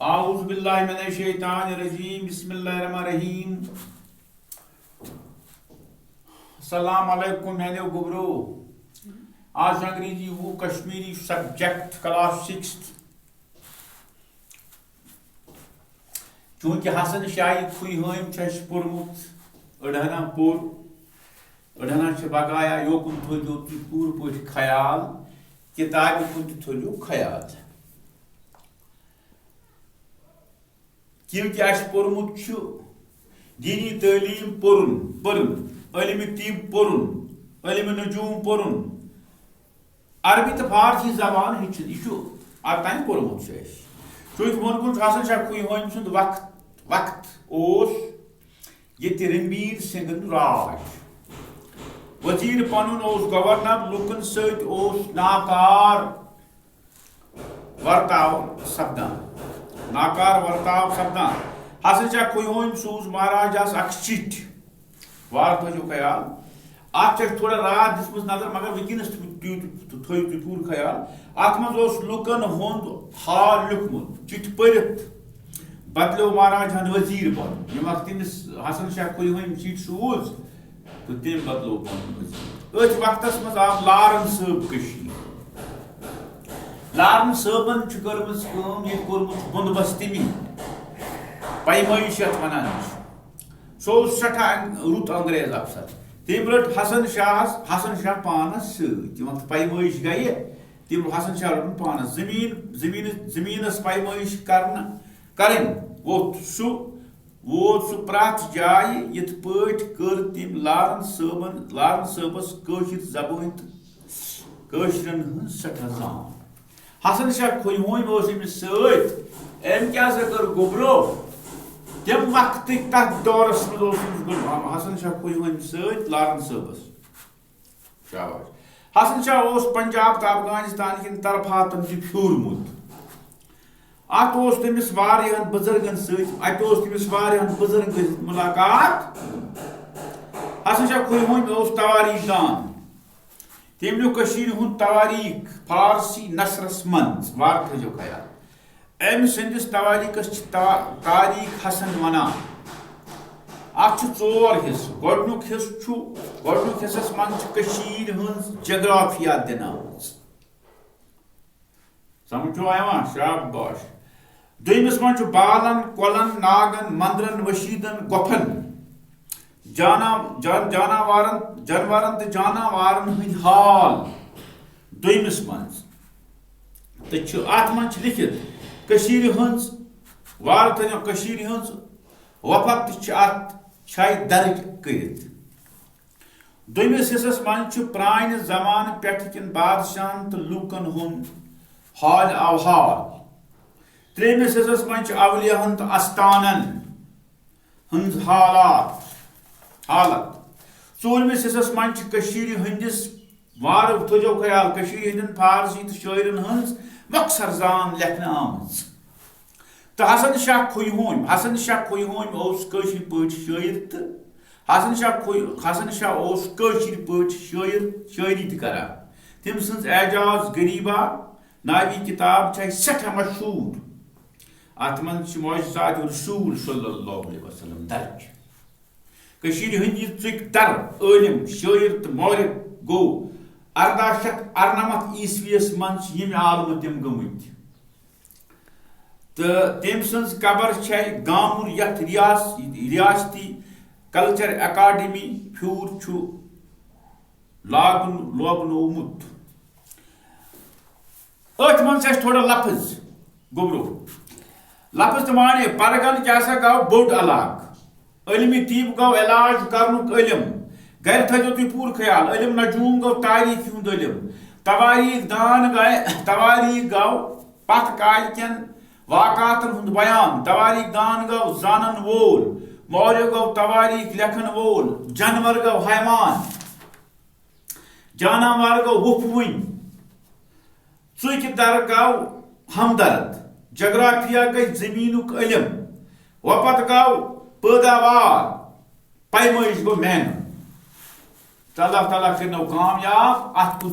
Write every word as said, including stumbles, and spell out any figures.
اعوذ باللہ من الشیطان الرجیم، بسم اللہ الرحمن الرحیم۔ السلام علیکم میانیو گوبرو۔ آز چھُ انگریزی وُہ، کشمیری سبجیکٹ کلاس سکستھ۔ چونکہ حسن شاہی کھوئی ہٲمۍ چھُ اَسہِ پوٚرمُت، أڑہنا پوٚر، أڑہنا چھِ بقایا، یوکُن تھٲیزیو تُہۍ پوٗرٕ پٲٹھۍ خیال، کِتابہِ کُن تہِ تھٲیزیو خیال۔ کیونکہ اَسہِ پوٚرمُت چھُ دینی تعلیٖم پوٚرُن، پٔرٕن، علم طب پوٚرُن، علم نجوم پوٚرُن، عربی تہٕ فارسی زبان ہیٚچھِتھ، یہِ چھُ اوٚتام پوٚرمُت چھُ اَسہِ۔ چونکہ ووٚنمُت چھُ حسن شاہ کھوئی ہٲمۍ سُنٛد وقت، وقت اوس ییٚتہِ رنبیر سنگھن راج۔ وزیر پنُن اوس گورنر، لوٗکن سۭتۍ اوس ناکار ورتاو سپدان، ناکار ورتاو سپدان۔ حسن شاہ کھوئی ہٲمۍ سوٗز مہاراجاہس اکھ چِٹھۍ۔ وارٕ تھٲیزیو خیال۔ اتھ چھِ اَسہِ تھوڑا راتھ دِژمٕژ نظر، مگر وٕنکیٚنس تہِ تھٲیِو تُہۍ، تھٲیِو تُہۍ پوٗرٕ خیال۔ اتھ منٛز اوس لوٗکن ہُنٛد حال لیوٗکھمُت۔ چِٹھۍ پٔرِتھ بدلیو مہاراجاہن وزیر پنُن۔ ییٚمہِ وقتہٕ تٔمِس حسن شاہ کھوئی ہٲمۍ چِٹھۍ سوٗز، تہٕ تٔمۍ بدلوو پنُن وزیر۔ أتھۍ وقتس منٛز آو لارن صٲب کٔشیٖرِ۔ لارن صٲبن چھِ کٔرمٕژ کٲم، ییٚتہِ کوٚرمُت چھُ بندوبست تٔمی، پیمٲیِش یَتھ وَنان چھِ۔ سُہ اوس سٮ۪ٹھاہ انگ-، رُت انگریز افسر۔ تٔمۍ رٔٹ حسن شاہس، حسن شاہ پانس سۭتۍ۔ تِم وقتہٕ پیمٲیِش گٔیہِ، تٔمۍ حسن شاہ رٔٹٕن پانس۔ زٔمیٖن، زٔمیٖنس، زٔمیٖنس پیمٲیِش کرنہٕ، کرٕنۍ ووٚتھ سُہ ووت سُہ پرٛٮ۪تھ جایہِ۔ یِتھ پٲٹھۍ کٔر تٔمۍ لارن صٲبن، لارن صٲبس کٲشِر زبٲنۍ تہٕ کٲشرٮ۪ن ہٕنٛز سٮ۪ٹھاہ زان۔ حسن شاہ کھویہِ ہونۍ اوس أمِس سۭتۍ۔ أمۍ کیٛاہ سا کٔر گوٚبرو؟ تَمہِ وقتٕکۍ تَتھ دورس منٛز اوس أمِس گوٚبرو حسن شاہ کھویہِ ہونۍ سۭتۍ لارن صٲبس۔ شاباش۔ حسن شاہ اوس پنجاب تہٕ افغانستان کٮ۪ن طرفاتن تہِ پھیوٗرمُت۔ اتھ اوس تٔمِس واریاہن بُزرگن سۭتۍ، اتہِ اوس تٔمِس واریاہن بُزرگن سۭتۍ مُلاقات۔ حسن شاہ کھویہِ ہونۍ اوس توٲریٖخ دان۔ تٔمۍ لیوٗکھ کٔشیٖرِ ہُنٛد توٲریٖخ فارسی نثرس منٛز، وارٕ تھٲیزیو خیال۔ أمۍ سٕنٛدِس توٲریٖخس چھِ تا-، تاریٖخ حسن ونان۔ اتھ چھِ ژور حصہٕ۔ گۄڈٕنیُک حصہٕ چھُ، گۄڈٕنیُک حصس منٛز چھِ کٔشیٖرِ ہٕنٛز جغرافیہ دِنہٕ آمٕژ۔ سمجھ چھُوا یِوان؟ شاباش۔ دوٚیمِس منٛز چھُ بالن، کۄلن، ناگن، مندرن، وشیدن، گۄپھن، جانا-، جان-، جاناوارن، جانورن تہٕ جاناوارن ہٕنٛدۍ حال۔ دوٚیمِس منٛز تہٕ چھُ، اتھ منٛز چھِ لیکھِتھ کٔشیٖرِ ہٕنٛز، وارٕ تھٲیزیو کٔشیٖرِ ہٕنٛز وفد تہِ چھِ اتھ چھے درٕج کٔرِتھ۔ دوٚیمِس حصس منٛز چھُ پرٛانہِ زمانہٕ پٮ۪ٹھٕ کٮ۪ن بادشاہن تہٕ لوٗکن ہُنٛد حال احوال۔ ترٛیٚیمِس حصس منٛز چھُ اولیاہن تہٕ استانن ہٕنٛز حالات، حالت۔ ژوٗرمِس حصس منٛز چھِ کٔشیٖرِ ہٕنٛدِس، وارٕ تھٲیزیو خیال، کٔشیٖرِ ہٕنٛدٮ۪ن فارسی تہٕ شٲعرن ہٕنٛز مۄخصر زان لیکھنہٕ آمٕژ۔ تہٕ حسن شاہ کھویہِ ہونۍ، حسن شاہ کھویہِ ہونۍ اوس کٲشِر پٲٹھۍ شٲعر تہٕ حسن شاہ کھویہِ، حسن شاہ اوس کٲشِر پٲٹھۍ شٲعر، شٲعری تہِ کران۔ تٔمۍ سٕنٛز اعجاز غریبہ ناوی کتاب چھےٚ سٮ۪ٹھاہ مشہوٗر۔ اتھ منٛز چھِ معجزات رسول صلی اللہ علیہ وسلم درج۔ کٔشیٖرِ ہٕنٛدۍ یہِ ژُکۍ در، عٲلِم، شٲعر تہٕ مورخ گوٚو ارداہ شیٚتھ ارنمتھ عیسویس منٛز چھِ ییٚمہِ عالمہٕ تِم گٔمٕتۍ۔ تہٕ تٔمۍ سٕنٛز قبر چھےٚ گامُر، یَتھ ریاس-، ریاستی کلچر اکیڈمی پھیوٗر چھُ لاگُن-، لوبنومُت۔ أتھۍ منٛز چھِ اَسہِ تھوڑا لفظ گوٚبرو۔ لفظ تہٕ معنی، پرگن کیٛاہ سا گوٚو بوٚڑ علاقہٕ۔ علمِ طب گوٚو علاج کرنُک علم۔ گرِ تھٲیزیو تُہۍ پوٗرٕ خیال۔ علم نجوم گوٚو تاریٖخہِ ہُنٛد علم۔ تواریٖخ دان گٔے، تواریٖخ گوٚو پتھ کالہِ کٮ۪ن واقعاتن ہُنٛد بیان۔ تواریٖخ دان گوٚو زانن وول۔ مورخ گوٚو تواریٖخ لیکھن وول۔ جانور گوٚو حیوان۔ جاناوار گوٚو وُپھوٕنۍ۔ ژُکۍ در گوٚو ہمدرد۔ جغرافیہ گٔے زٔمیٖنُک علم۔ وۄپت گوٚو پٲداوار۔ پیمٲیِش گوٚو محنت۔ تہٕ اللہ تعالیٰ کٔرِنو کامیاب۔ اتھ کُن